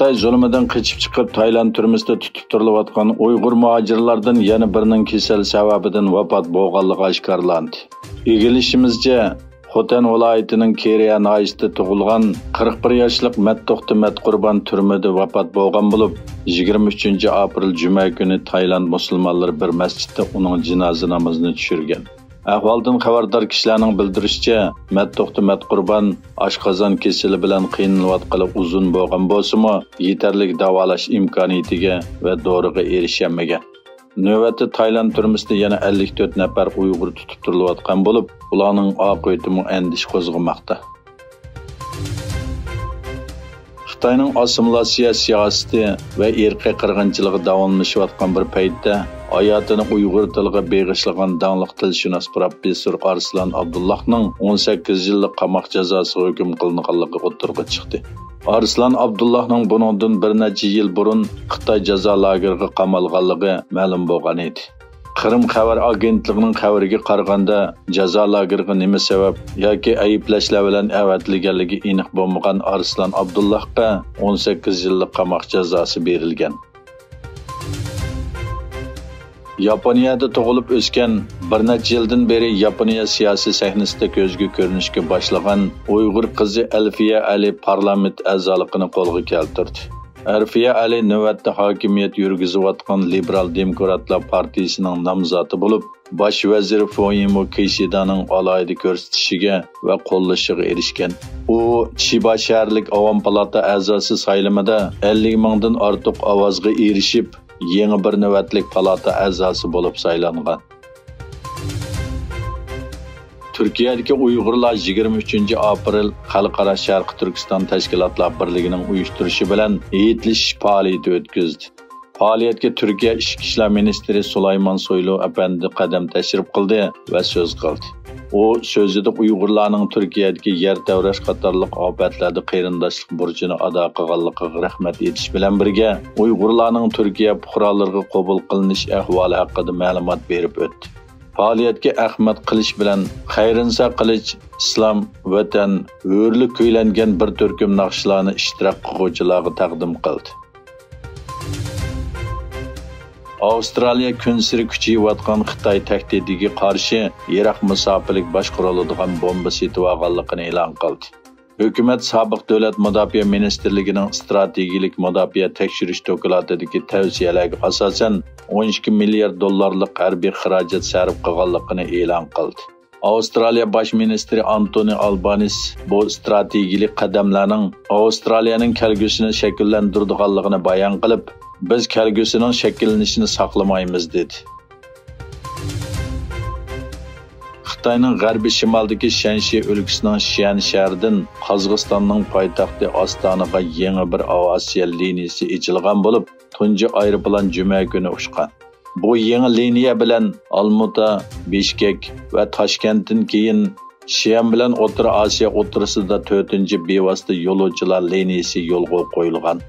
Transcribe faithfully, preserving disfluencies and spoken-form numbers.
خىتاي زۇلۇمىدىن قېچىپ چىقىپ، تايلاند تۈرمىسىدە تۇتۇپ تۇرۇلۇۋاتقان ئۇيغۇر مۇھاجىرلاردىن يەنە بىرىنىڭ كېسەل سەۋەبىدىن ۋاپات بولغانلىقى ئاشكارىلاندى. ئىگىلىشىمىزچە، خوتەن ۋىلايىتىنىڭ كېرىيە ناھىيەسىدە تۇغۇلغان قىرىق بىر ياشلىق مەتتوختى مەتقۇربان تۈرمىدە ۋاپات بولغان بولۇپ، يىگىرمە ئۈچىنچى ئاپرېل جۈمە كۈنى تايلاند مۇسۇلمانلىرى بىر مەسچىتتە ئۇنىڭ جىنازا نامىزىنى چۈشۈرگەن. ئەھۋالدىن خەۋەردار كىشىلەرنىڭ بىلدۈرۈشىچە، مەتتوختى مەتقۇربان ئاشقازان كېسىلى بىلەن قىينىلىۋاتقىلى ئۇزۇن بولغان بولسىمۇ، يېتەرلىك داۋالاش ئىمكانىيىتىگە ۋە دورىغا ئېرىشەلمىگەن. نۆۋەتتە تايلاند تۈرمىسىدە يەنە ئەللىك تۆت نەپەر ئۇيغۇر تۇتۇپ تۇرۇلۇۋاتقان بولۇپ، ئۇلارنىڭ ئاقىۋىتىمۇ ئەندىشە قوزغىماقتا. خىتاينىڭ ئاسسىمىلياتسىيە سىياسىتى ۋە ئىرقىي قىرغىنچىلىقى داۋاملىشىۋاتقان بىر پەيتتە، ھاياتىنى ئۇيغۇر تىلىغا بېغىشلىغان داڭلىق تىلشۇناس پروفېسسور ئارسلان ئابدۇللاھنىڭ ئون سەككىز يىللىق قاماق جازاسىغا ھۆكۈم قىلىنغانلىقى ئوتتۇرىغا چىقتى. ئارسلان ئابدۇللاھنىڭ بۇنىڭدىن بىر نەچچە يىل بۇرۇن خىتاي جازا لاگېرىغا قامالغانلىقى مەلۇم بولغان ئىدى. قىرىم خەۋەر ئاگېنتلىقىنىڭ خەۋىرىگە قارىغاندا، جازا لاگېرىغا نېمە سەۋەب ياكى ئەيىبلەشلەر بىلەن ئەۋەتىلگەنلىكى ئېنىق بولمىغان ئارسلان ئابدۇللاھقا ئون سەككىز يىللىق قاماق جازاسى بېرىلگەن. ياپونىيەدە تۇغۇلۇپ ئۆسكەن، بىر نەچچە يىلدىن بېرى ياپونىيە سىياسىي سەھنىسىدە كۆزگە كۆرۈنۈشكە باشلىغان ئۇيغۇر قىزى ئەلفىيە ئەلى پارلامېنت ئەزالىقىنى قولغا كەلتۈردى. ئەلفىيە ئەلى نۆۋەتتە ھاكىمىيەت يۈرگۈزۈۋاتقان لىبېرال دېموكراتلار پارتىيىسىنىڭ نامزاتى بولۇپ، باش ۋەزىر فۇمىيو كىشىدانىڭ ئالاھىدە كۆرسىتىشىگە ۋە قوللىشىغا ئېرىشكەن. ئۇ چىبا شەھەرلىك ئاۋام پالاتا ئەزاسى سايلىمىدا ئەللىك مىڭدىن ئارتۇق ئاۋازغا ئېرىشىپ، يېڭى بىر نۆۋەتلىك پالاتا ئەزاسى بولۇپ سايلانغان. تۈركىيەدىكى ئۇيغۇرلار يىگىرمە ئۈچىنچى ئاپرېل خەلقئارا شەرقىي تۈركىستان تەشكىلاتلار بىرلىكىنىڭ ئۇيۇشتۇرۇشى بىلەن ھېيتلىشىش پائالىيىتى ئۆتكۈزدى. پائالىيەتكە تۈركىيە ئىچكى ئىشلار مىنىستىرى سۇلايمان سويلۇ ئەپەندى قەدەم تەشرىپ قىلدى ۋە سۆز قىلدى. ئۇ سۆزىدە ئۇيغۇرلارنىڭ تۈركىيەدىكى يەر تەۋرەش قاتارلىق ئاپەتلەردە قېرىنداشلىق بۇرچىنى ئادا قىلغانلىقىغا رەھمەت ئېيتىش بىلەن بىرگە، ئۇيغۇرلارنىڭ تۈركىيە پۇقرالىرىغا قوبۇل قىلىنىش ئەھۋالى ھەققىدە مەلۇمات بېرىپ ئۆتتى. پائالىيەتكە ئەخمەت قىلىچ بىلەن خەيرىنسا قىلىچ ئىسلام، ۋەتەن، ھۆرلۈك كۈيلەنگەن بىر تۈركۈم ناخشىلارنى ئىشتىراك قىلغۇچىلارغا تەقدىم قىلدى. ئاۋسترالىيە كۈنسېرى كۈچىيىۋاتقان خىتاي تەھدىتىگە قارشى يىراق مۇساپىلىك باشقۇرۇلىدىغان بومبا سېتىۋالغانلىقىنى ئېلان قىلدى. ھۆكۈمەت سابىق دۆلەت مۇداپىئە مىنىستىرلىكىنىڭ ئىستراتېگىيىلىك مۇداپىئە تەكشۈرۈش دوكلاتىدىكى تەۋسىيەلەرگە ئاساسەن، ئون ئىككى مىليارد دوللارلىق ھەربىي خىراجەت سەرپ قىلغانلىقىنى ئېلان قىلدى. ئاۋسترالىيە باش مىنىستىرى ئانتونى ئالبانىس بۇ ئىستراتېگىيىلىك قەدەملەرنىڭ ئاۋسترالىيەنىڭ كەلگۈسىنى شەكىللەندۈرىدىغانلىقىنى بايان قىلىپ، بىز كەلگۈسىنىڭ شەكىللىنىشىنى ساقلىمايمىز، دېدى. خىتاينىڭ غەربىي شىمالدىكى شەنشى ئۆلكىسىنىڭ شيەن شەھىرىدىن قازاقىستاننىڭ پايتەختى ئاستانىغا يېڭى بىر ئاۋىئاتسىيە لىنىيىسى ئېچىلغان بولۇپ، تۇنجى ئايروپىلان جۈمە كۈنى ئۇچقان. بۇ يېڭى لىنىيە بىلەن ئالمۇتا، بىشكېك ۋە تاشكەنتتىن كېيىن شيەن بىلەن ئوتتۇرا ئاسىيا ئوتتۇرىسىدا تۆتىنچى بىۋاسىتە يولۇچىلار لىنىيىسى يولغا قويۇلغان.